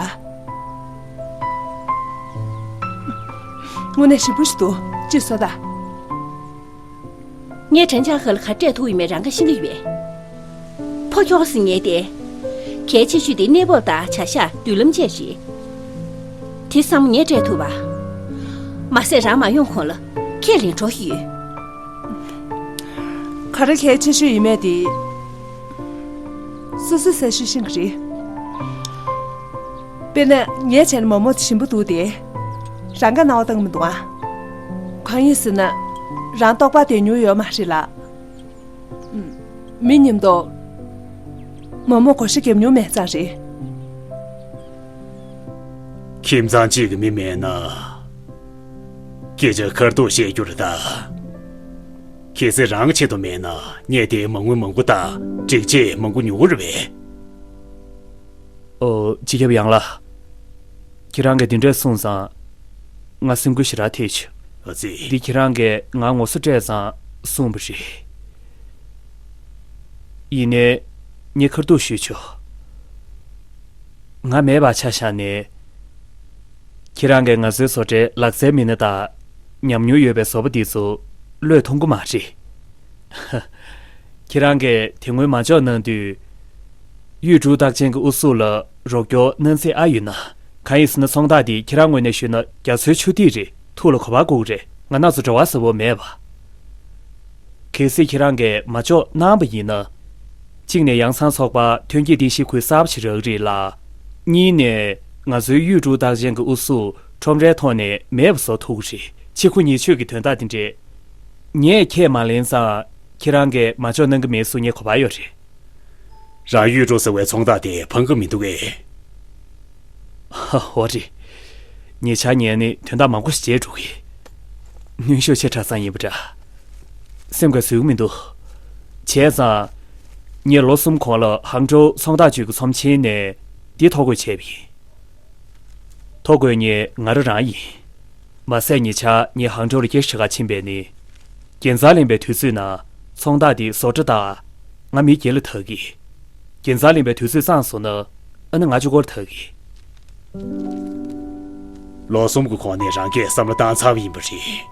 དངོས་གནས་ཞིམ་པོ་ཞིག་འདུག། ཅིག་ཟོ་ད། ངས་ཁྲེན་ཅང་ཧེ་ལ་ག་རེ་སྤྲད་ཐུབ་ཡོད་མེད་རང་གིས་ཤེས་ཀྱི་ཡོད་པས། ཁོ་ཁྱོགས་སེ་ཉལ་ཏེ། གལ་ཆེ་ཤོས་དེ་གནས་བབ་དང་བྱ་གཞག་མདུན་ལམ་བཅས་རེད། དེ་བསམ་བློ་ངས་སྤྲད་ཐུབ་པ། མ་ཟད་རང་མ་ཡོང་གོང་ལ་ཁས་ལེན་འགྲོ་གི་ཡོད། ག་རེ་གལ་ཆེ་ཤོས་ཡིན་མེད་དེ། སོ་སོས་གསལ་ཤོས་ཤེས་ཀྱི་རེད། དཔེར་ན་ངས་བྱས་ན་མོག་མོག་དེ་ཞིམ་པོ་འདུག་སྟེ། རང་ག་སྣང་བ་བཏང་གི་མི་འདུག་ཨ། གང་ཡིན་ཟེར་ན། རང་རྟོགས་པ་དེ་ཉུང་ཡོད་མ་རེད་ལ། མི་མཉམ་དུ་མོག་མོག་བགོ་བཤའ་བརྒྱབ་མྱོང་མེད་ཙང་རེད། ཁྱིམ་ཚང་གཅིག་གི་མི་མེད་ན། སྐད་ཆ་ཁ་ཐུག་བཤད་རྒྱུ་རེད་ད། གལ་སྲིད་རང་གི་ཆེད་དུ་མེད་ན་ངས་དེའི་མ་དངུལ་མང་པོ་དང་སྒྲིག་ཆས་མང་པོ་ཉོ་གི་རེད་པས། ཨོ། སྤྱི་ཁྱབ་ཡང་ལགས། ཁྱེད་རང་གིས་འདི་འདྲས་གསུངས་ཙང་། ང་སེམས་འགུལ་ཞེ་དྲག་ཐེབས་བྱུང་། ཨ་ཙི། འདི་ཁྱེད་རང་གིས་ང་ངོ་སོ་སྤྲད་ཙང་གསུངས་པ་རེད། ཡིན་ནའི། ངས་ཁ་ཐུག་ཞུས་ཆོག་ང་མེད་པ་ཆ་བཞག་ནས། ཁྱེད་རང་གིས་ང་ཚོའི་བཟོ་གྲྭའི་ལག་རྩལ་མི་སྣ་དང་། ཉམས་མྱོང་ཡོད་པའི་བཟོ་པ་འདི་ཚོ་བློས་ཐོངས་ཀྱི་མ་རེད། ཁྱེད་རང་གིས་དེ་སྔོན་མ་འཇོག་གནང་དུས། གཡུ་འབྲུག་རྟགས་ཅན་གྱི་ཨུ་ཚུགས་ལ་རོགས་སྐྱོར་གནང་རྩིས་ཨ་ཡོད་ན། གང་ཡིན་ཟེར་ན་ཚོང་རྟགས་འདི་ཁྱེད་རང་ངོས་ནས་ཞུས་ན་རྒྱ་མཚོའི་ཆུ་ཐིགས་རེད། ཐུགས་ལ་གོ་བ་བསྐུར་གྱི་རེད། ང་རང་ཚོ་འབྲེལ་བ་ཟབ་པོ་མེད་པ། གལ་སྲིད་ཁྱེད་རང་གིས་མ་འཇོག་གནང་བ་ཡིན་ན། གཅིག་ནས་ཡང་སང་ཚོགས་པ་ཐོན་སྐྱེད་རྟེན་གཞིའི་ཁུལ་གསར་པ་ཞིག་རག་གི་རེད་ལ། གཉིས་ནས་ང་ཚོའི་གཡུ་འབྲུག་རྟགས་ཅན་གྱི་ཨུ་ཚུགས་ཁྲོམ་རའི་ཐོག་ནས་མེད་པ་བཟོ་ཐུབ་ཀྱི་རེད། ཕྱི་ཁུ་ཉེས་ཆོས་ཀྱི་དོན་དག་དེ་འདྲས། ངས་ཁས་མ་ལེན་ཙང་ཁྱེད་རང་གིས་མ་འཇོག་གནང་གི་མེད་ཟེར་ངས་གོ་བ་ཡོད་རེད། རང་གཡུ་འབྲུག་ཟེར་བའི་ཚོང་རྟགས་དེ་ཕངས་ཀྱི་མི་འདུག་གས། འོ་རེད། ཉེ་ཆར་ངས་ནི་དོན་དག་མང་པོ་ཞིག་བརྗེད་འགྲོ་གི། གནོན་ཤུགས་ཆེ་དྲགས་ཙང་ཡིན་པ་འདྲ། སེམས་ཁ་བཟོད་ཀྱི་མི་འདུག་བྱས་ཙང་། ངས་ལོ་གསུམ་གོང་ལ་ཧང་ཀྲོའུ་ཚོང་རྟགས་ཅུས་ཀྱི་ཚོམས་ཆེན་ནས་འདི་ཐོ་འགོད་བྱས་པ་ཡིན། ཐོ་འགོད་མཁན་ང་རང་རང་ཡིན། མ་ཟད་ཉེ་ཆར་ངས་ཧང་ཀྲོའུ་ལ་སྐྱེལ་འདྲེན་ཁ་ཕྱིན་པས་ནི། འགན་འཛིན་ལེན་པའི་དུས་ཚོད་ནང་ཚོང་རྟགས་འདི་བཟོ་གྲྭ་དང་། ང་མི་སྒེར་ལ་ཐད་ཀྱི། འགན་འཛིན་ལེན་པའི་དུས་ཚོད་ཚང་སོང་ན། ཨ་ནི་ང་གཅིག་པོར་ཐད་ཀྱི། ལོ་གསུམ་གྱི་གོང་ནས་རང་སྐད་བསམ་བློ་བཏང་ཚར་བ་ཡིན་པ་རེད།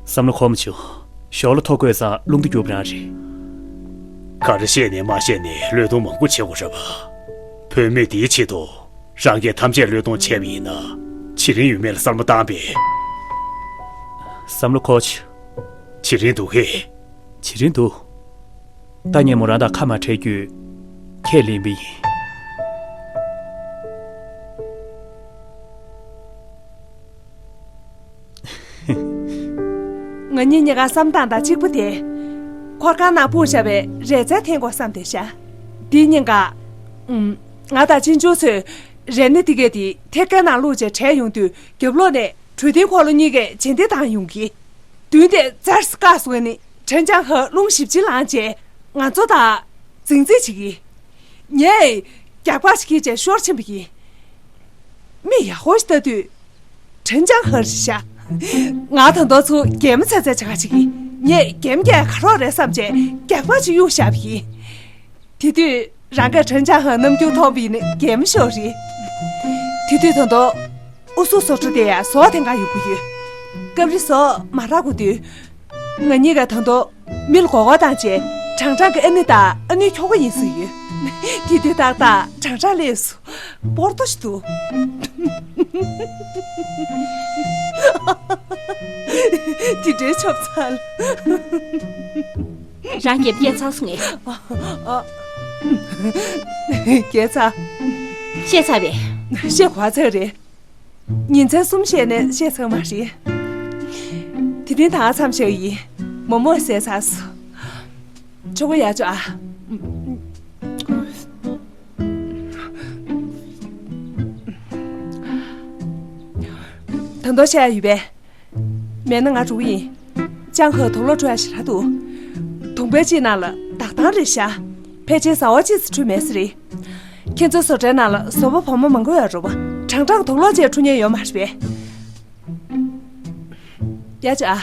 བསམ་བློ་འཁོར་མ་བྱུང་། ཞོར་ལ་ཐོ་འགོད་ཙང་རླུང་རྟ་རྒྱུག་པ་རང་རེད། ག་རེ་བཤད་ནས་མ་བཤད་ནས་བློས་གཏོང་མང་པོ་བྱེད་དགོས་རེད་པ། བུད་མེད་འདིའི་ཆེད་དུ་རང་སྐད་ཐམས་ཅད་བློས་གཏོང་བྱས་པ་ཡིན་ན། བྱེད་རིན་ཡོད་མེད་ལ་བསམ་བློ་བཏང་པས། བསམ་བློ་འཁོར་བྱུང་། བྱེད་རིན་འདུག་གས། བྱེད་རིན་འདུག་ད་ངས་མོ་རང་དང་ཁ་མ་བྲལ་རྒྱུའི་ཁས་ལེན་པ་ཡིན། ང་གཉིས་གཉིས་ཀ་བསམ་སྟངས་དང་གཅིག་པ་དེ། འཁོར་ཁང་ནང་སྤུངས་བཞག་པའི་རས་རྩལ་འཐེན་དགོས་བསམ་བསྡད་ཤག་འདིའི་ཉིན་ཀ་ཨུམ། ང་དང་ཅིན་ཅུང་ཚོས་རས་སྣེ་འདི་གས་དེ་ཐེར་ཀའི་ནང་བླུགས་བྱས་བྲད་ཡོང་དུས་རྒྱབ་ལོགས་ནས་གྲོས་མཐུན་འཁོར་ལོ་གཉིས་ཀས་རྗེས་འདེད་བཏང་ཡོང་གི། མདུན་དེ་ཙར་སི་བཀག་སོང་ནི་ཁྲེན་ཅང་ཧེ་རླུང་ཞིབ་ཅིང་ལངས་བྱས་ང་ཚོ་དང་འཛིང་རྩིས་བྱེད་ཀྱི། ངས་རྒྱག་པ་ཞིག་གིས་བྱས་ཤོར་ཕྱིན་པ་ཡིན། མི་ཡག་པོ་ཞིག་ལྟ་དུས། ཁྲེན་ཅང་ཧེ་རེད་ཤག་ང་ད་དུང་ཚུར་གད་མོ་ཚ་ཚ་བྱེད་ག་བྱེད་ཀྱི། ངས་གད་མོ་བརྒྱབ་ག་རོགས་རེད་བསམ་བྱས་རྒྱག་པ་ཞིག་གཡུགས་བཞག་པ་ཡིན། དེ་དུས་རང་གིས་ཁྲེན་ཅང་ཧེ་རྣམ་འགྱུར་མཐོང་བ་ཡིན་ནི་གད་མོ་ཤོར་རེད། དེ་དུས་ད་དུང་ཨུ་ཚུགས་བཟོ་གྲྭ་དེ་ཡང་ཟོག་འཐེན་ག་ཡོང་གི་ཡོད། སྐབས་རེ་ཟོག་མ་རག་དགོས་དུས། ང་གཉིས་ཀ་ད་དུང་མི་ལ་མགོ་སྐོར་བཏང་བྱས་ཁྲང་ཁྲང་གི་ཨ་ནེ་དང་ཨ་ནེའི་ཁྱོ་ག་ཡིན་ཟེར་ཡོད། དེ་དུས་ཏག་ཏག་ཁྲང་ཁྲང་སླེབས་སོང་། སྤོར་ཏོ་ཞིག་འདུག་དེ་འདྲའི་ཆོབ་ཚལ། རང་རྒྱབ་སྐྱེས་ཚར་སོང་ངས། སྐྱེས་ཚར། བཤད་ཚར་བས། བཤད་ག་ཚར་རེད། ཉིན་མཚན་གསུམ་བཤད་ནས་བཤད་ཚར་མ་རེད། དེ་རིང་ད་མཚམས་བཞག་ཡིན། མོག་མོག་བཟས་ཚར་སོང་། ཆོག་གི་ཡ་ཅོ་ཨ། ད་དུང་བཤད་ཡ་ཡོད་པས། མེད་ན་ང་འགྲོ་གི་ཡིན། ཅང་ཧེ་དུག་ལོག་འཁྲུ་ཡ་ཞེ་དྲག་འདུག་དུང་པའི་ཅིག་ནང་ལ་བདག་ཐང་རེད་ཤག་ཕལ་ཆེར་ཟ་བ་ཅིག་ཙམ་འཁྲུ་མེད་ས་རེད། ཁྱེད་ཚོའི་བཟོ་གྲྭའི་ནང་ལ་བཟོ་པ་བུ་མོ་མང་པོ་ཡོད་རེད་པ། ཁྲང་ཁྲང་དུག་ལོག་ཅིག་འཁྲུ་མཁན་ཡོད་མ་རེད་པས། ཡ་ཅོ་ཨ།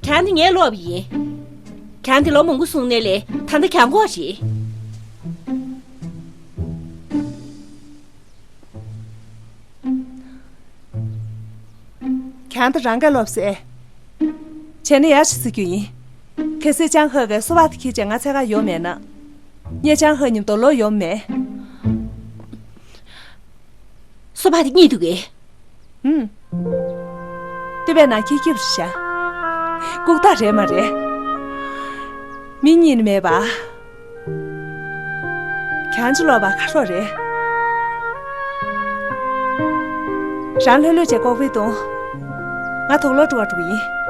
གྱང་འདི་ངས་སློག་པ་ཡིན། གྱང་འདི་ལོ་མང་པོ་སོང་ནའི་ལས་ད་ལྟ་གྱང་གོག་རེད། གྱང་འདི་རང་གིས་སློག་པ་ཟེར། དེ་ནས་ཡར་ཞིག་ཟེར་རྒྱུ་ཡིན། གལ་སྲིད་ཅང་ཧེ་གིས་སོ་པ་དེ་ཁྱེར་བྱས་ང་འཚོལ་གར་ཡོང་མེད་ན། ངས་ཅང་ཧེ་མཉམ་དུ་ལོག་ཡོང་མེད། སོ་པ་དེ་རྙེད་འདུག་གས། ཨུམ། སྟོད་པའི་ནང་ཁྱེར་ཁྱེར་བཞག་ལྐུགས་རྟགས་རེད་མ་རེད། མི་རྙེད་ནི་མེད་པ། གྱང་ཅི་ལོག་པ་ཁ་ཤོག་རེད། རང་ལྷོད་ལྷོད་བྱས་ལྐོག་འབུལ་གཏོང་། ང་དུག་ལོག་འགྲོ་བ་འགྲོ་གི་ཡིན།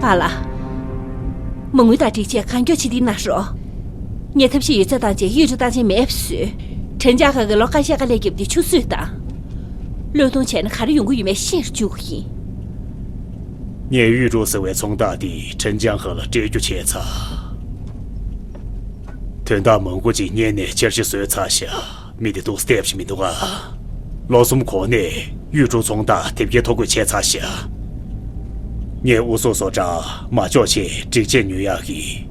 པཱ་ལགས། མ་དངུལ་དང་སྒྲིག་ཆས་གང་མགྱོགས་ཕྱིར་འཐེན་གནང་རོགས། ངས་ཐབས་ཤེས་ཡོད་ཚད་བཏང་བྱས་གཡུ་འབྲུག་རྟགས་ཅན་མེད་པ་བཟོས། ཁྲེན་ཅང་ཧེ་གིས་ལོ་ཁ་ཤས་ཀ་ལས་རྒྱབ་དེ་ཆུད་ཟོས་བཏང་། བློས་གཏོང་བྱས་ན་ག་རེ་ཡོང་གི་ཡོད་མེད་ཤེས་རུ་འཇུག་གི་ཡིན། ངས་གཡུ་འབྲུག་ཟེར་བའི་ཚོང་རྟགས་དེ་ཁྲེན་ཅང་ཧེ་ལ་སྤྲད་རྒྱུ་བྱས་ཚར། དོན་དག་མང་པོ་ཅིག་སྔོན་ནས་འཆར་གཞི་བཟོས་ཚར་ཤག་མི་དེ་འདུག་སེ་བསྡད་ཞིག་མི་འདུག་ག་ལོ་གསུམ་གོང་ནས་གཡུ་འབྲུག་ཚོང་རྟགས་དེབ་སྐྱེལ་ཐོ་འགོད་བྱས་ཚར་ཤག་ངས་ཨུ་ཚུགས་བཟོ་གྲྭ་མ་འཇོག་ཆེད་སྒྲིག་ཆས་ཉོ་ཡག་གི་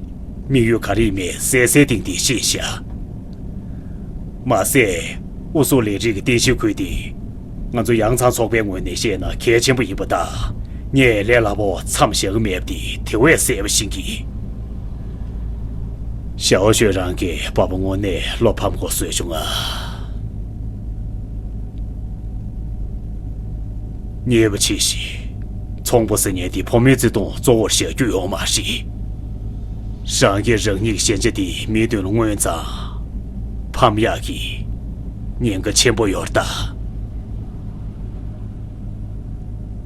དམིགས་ཡུལ་ག་རེ་ཡིན་མིན་གསལ་གསལ་ཏིང་ཏིང་ཤེས་ཤག་མ་ཟད། ཨུ་ཚུགས་ལས་རིགས་ཀྱི་རྟེན་གཞི་ཁུལ་དེ། ང་ཚོ་ཡང་ཚང་ཚོགས་པའི་ངོས་ནས་བཤད་ན་གལ་ཆེན་པོ་ཡིན་པ་དང་། ངས་ལས་སླ་པོ་མཚམས་བཞག་གི་མེད་པ་དེ་དེ་བས་གསལ་པོ་ཤེས་ཀྱི། ཞའོ་ཞོས་རང་གིས་པ་ཕ་དངོས་གནས་བློ་ཕམ་དགོས་བཟོས་བྱུང་ང་། ཉེས་པ་ཆེ་ཞིག་ཚོང་པ་ཟེར་མཁན་དེ་ཕོ་མོའི་བརྩེ་དུང་གཙོ་བོར་བཞག་རྒྱུ་ཡོད་མ་རེད། རང་གིས་རང་ཉིད་ཀྱི་ཞན་ཆ་དེ་མིའི་མདུན་ལ་མངོན་ཙང་། ཕམ་ཡག་གི་ཉེན་ཁ་ཆེན་པོ་ཡོད་རེད་ད།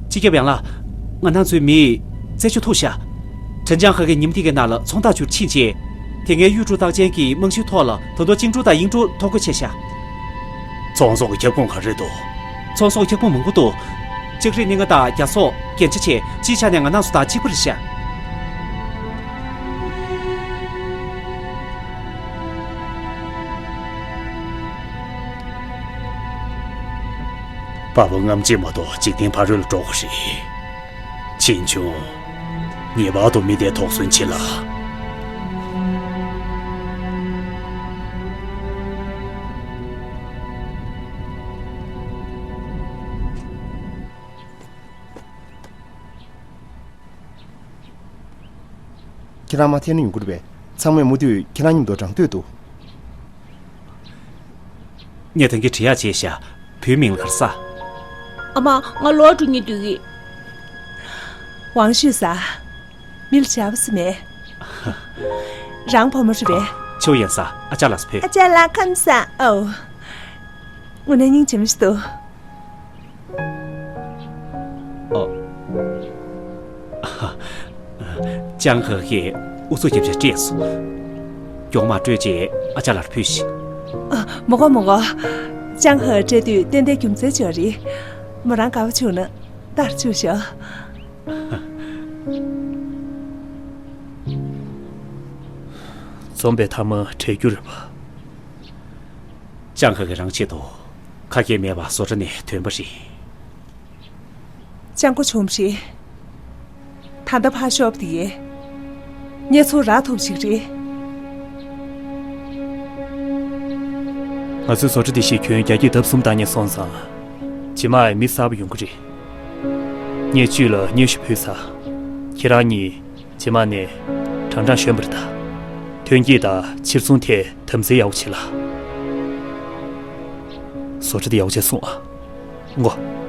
སྤྱི་ཁྱབ་ཡང་ལགས། ང་རང་ཚོའི་མིས་རྩད་གཅོད་ཐུབ་ཤག་ཁྲེན་ཅང་ཧེ་གིས་ཉིན་དེ་གའི་ནང་ལ་ཚོང་རྟགས་བཅུར་ཕྱིན་རྗེས། དེ་སྔའི་གཡུ་འབྲུག་རྟགས་ཅན་གྱི་རྨང་གཞིའི་ཐོག་ལ་ད་དུང་ཅིང་འབྲུག་དང་དབྱིང་འབྲུག་ཐོ་འགོད་བྱས་ཤག་ཚོང་ཟོག་གི་ཁྱབ་ཁོངས་ག་རེ་འདུག་ཚོང་ཟོག་ཁྱབ་ཁོངས་མང་པོ་འདུག་ལྕགས་རིགས་སྣེ་ལྔ་དང་རྒྱ་སོག་རྒྱན་ཆ་བཅས་སྤྱིའི་ཆ་ནས་ང་རང་ཚོ་དང་གཅིག་པ་རེད་ཤག་པ་ཕ་རྔམ་བརྗིད་མ་གཏོགས་འཇིག་རྟེན་ཕ་རོལ་ལ་འགྲོ་དགོས་རེད། ཕྱིན་ཆུང་། ངེས་པར་དུ་མི་དེ་དོགས་ཟོན་བྱེད་ལ། ཁྱེད་རང་མ་ཐེ་ནི་ཡོང་གི་རེད་པས། ཚང་མས་མུ་མཐུད་ཁྱེད་རང་མཉམ་དུ་འགྲང་འདོད་འདུག་ངས་ད་གིན་འབྲི་ཡག་བྱས་ཤག་བུའི་མིང་ལ་གར་ས། ཨ་མ། ང་ལོག་འགྲོ་སྙིང་འདོད་ཀྱི། ཝང་ཤུས་ས། མི་ལ་བྱ་བ་ཟེར་མེད། རང་བུ་མོ་རེད་པས། ཆོས་ཡན་ས། ཨ་ཅག་ལགས་སུ་ཕེབས། ཨ་ཅག་ལགས་ཁམས་བཟང་། ཨོ། དངོས་གནས་སྙིང་རྗེ་མོ་ཞིག་འདུག་ཨོ། ཅང་ཧེ་གིས་ཨུ་ཚུགས་རྒྱབ་བྱས་སྤྲད་སོང་། མགྱོགས་མར་སྤྲོད་རྗེས་ཨ་ཅག་ལགས་ལ་ཕུལ་ཤིག་ཨ། མི་དགོས་མི་དགོས། ཅང་ཧེ་སྤྲད་དུས་ཏན་ཏན་རྒྱུ་མཚན་ཅིག་ཡོད་རེད། མོ་རང་དགའ་པོ་བྱུང་ན་ལྟ་རུ་བཅུག་ཤོག་འཛོམས་པའི་མཐའ་མ་བྲལ་རྒྱུ་རེད་པ། ཅང་ཧེ་གིས་རང་ཆེད་དུ་ཁ་སྐད་མེད་པར་བཟོ་གྲྭ་ནས་ཐོན་པ་རེད། སྤྱང་པོ་བྱུང་བ་རེད། ད་ལྟ་ཕར་ཤོག་དེ་ཡས། ངས་ཚུར་རག་ཐུབ་ཅིག་རེད། ང་ཚོའི་བཟོ་གྲྭ་འདི་བཞིན་ཁྱོན་རྒྱ་སྐྱེད་ལྡབ་གསུམ་བཏང་མཁན་སོང་ཙང་། རྗེས་མ་མི་གསར་པ་ཡོང་གི་རེད། ངས་ཅུས་ལ་སྙན་ཞུ་ཕུལ་ཚར། ཁྱེད་རང་གཉིས་རྗེས་མ་ནས་གྲངས་གྲངས་གཞོན་པར་གདའ། ཐོན་སྐྱེད་དང་ཕྱིར་ཚོང་ཐད་དམ་འཛིན་ཡག་པོ་བྱེད་ལ། བཟོ་གྲྭ་འདི་ཡག་པོ་བྱས་སོང་ཨ། མགོ།